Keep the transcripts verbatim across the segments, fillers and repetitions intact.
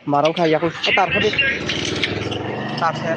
Marok kha yakung tar kha di. Tar kha.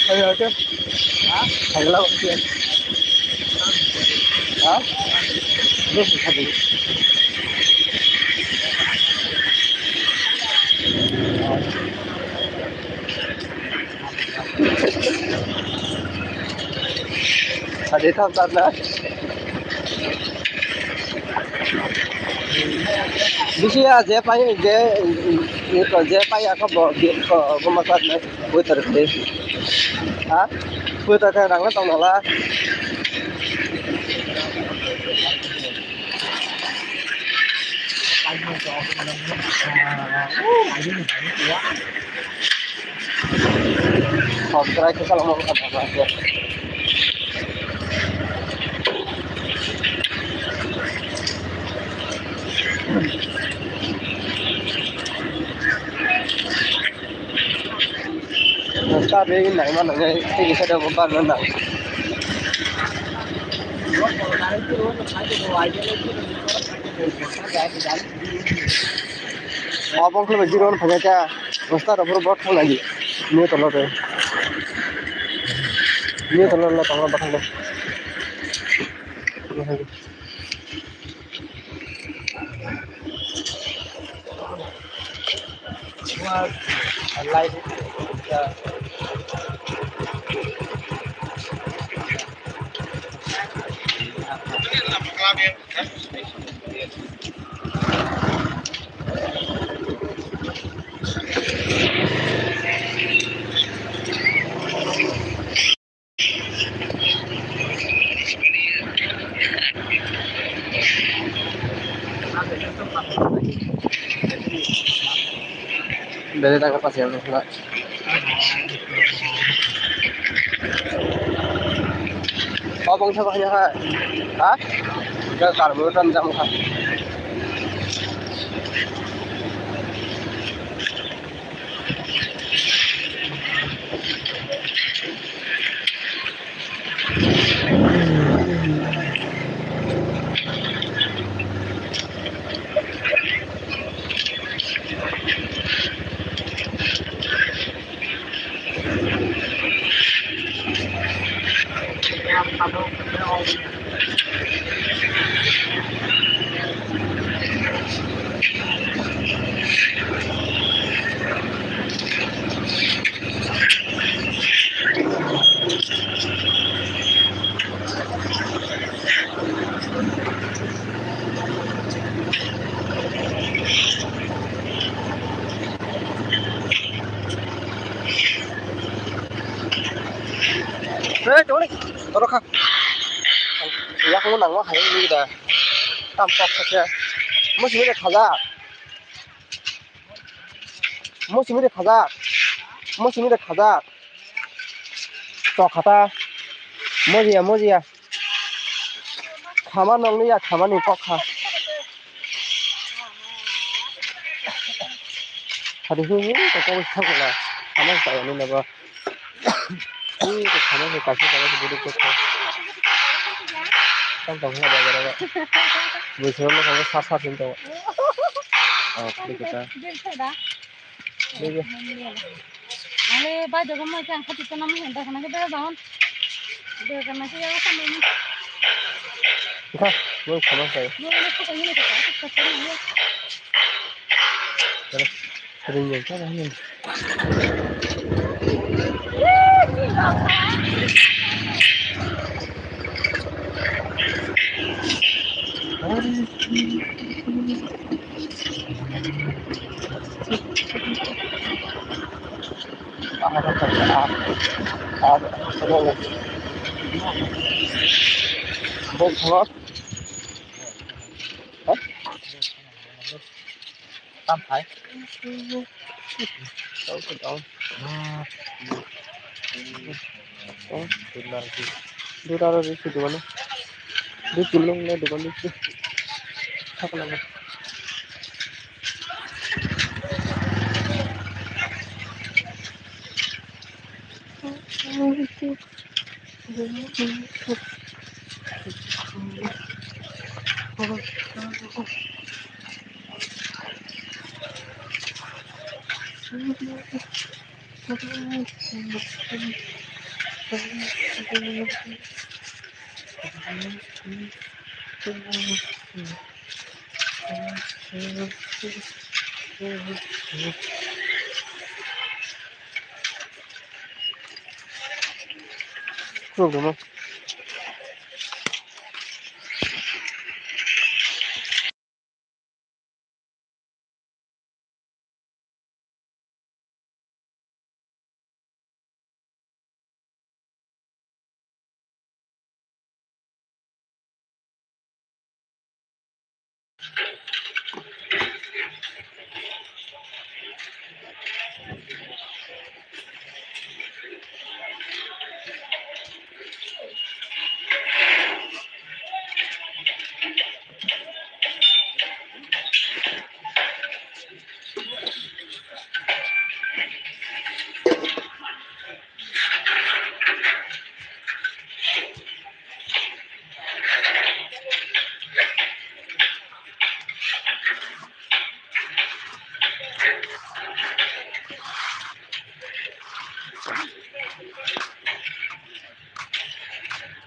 Hello. Ha? Adi tham tat na. Bisi ya je pai je, je pai ya ko bo, ko, ko ma tat na. Putar khe. Ha? Putar khe rang na tong nala. Subscribe khe salamo kha ba khe. Noksa bini nangma nangnai tei kisa da bo barna nang. Obo wngkha bai jiro wngkha khe noksa rok phuru bo thang nai di. Ni tolo de. Ni tolo lo tongma bathang de. Bere daga pas yang na. Obong sa bahaya ha. Ha? Ga karbo tan jam kha. Hei, tongni, toro kha. Yakung nangma hai ni da. Tam pok sa khe. Musi ni khaja. Musi ni khaja. Musi ni khaja. Tok khata. Mojiya, mojiya. Khama nongni ya, khama ni kok kha. Hadi hu hu, kok kok thang la. Khama sa ni na ba. Ui, kok khama ni kaisa kaisa budi kok kha. Tang tang la ba ba. Bui soro no kok sa sa sin to. Oh, klik kita. Ale bai dogo mai kang khati tana mai henda kana ke dogo daun. Dogo kana ke yago kana mai. Kha, mo khama sai. Mo ne ko ko ne ko ko ko ko. Ring yang kana ni. Tam phai. Dura ro ri si dukan. Di tulung le dukan di si. Thak na.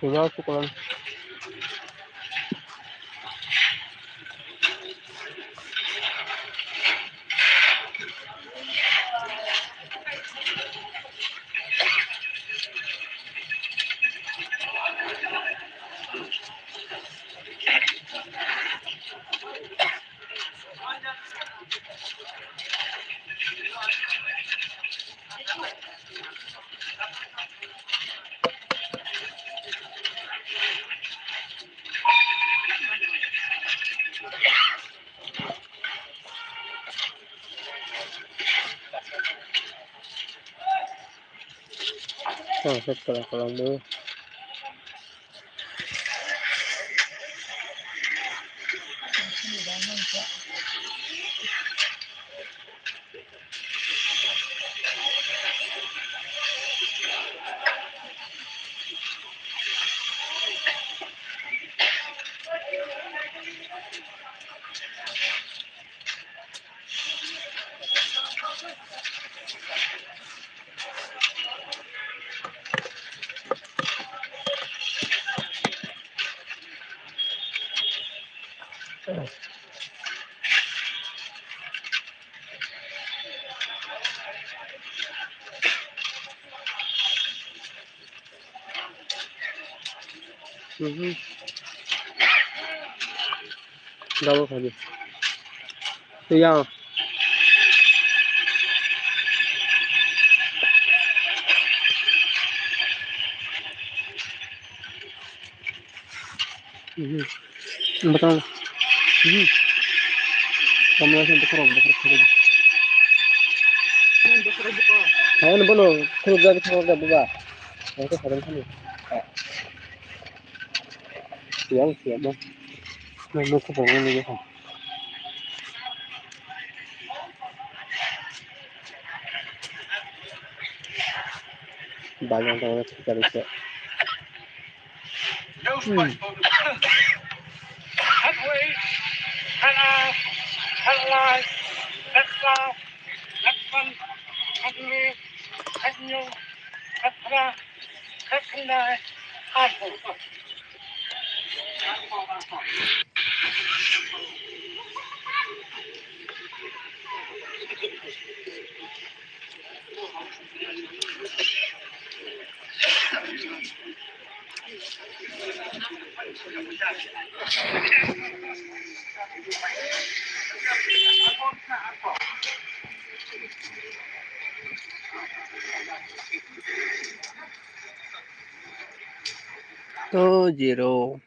Puja ko kalan. Oh, set kalang kalang bo. Mhm. Double khaidi. Yang. Mhm. Betul. Mhm. Kamu langsung bekerok, bekerok, bekerok. Ayo, bono, kerok jaga, kerok jaga, buka. Yang tu kadang kali. Siang, siang, bang. Nah, mau ke bawah ni, ya. Banyak banget sekali, Cek. Hmm. Two zero.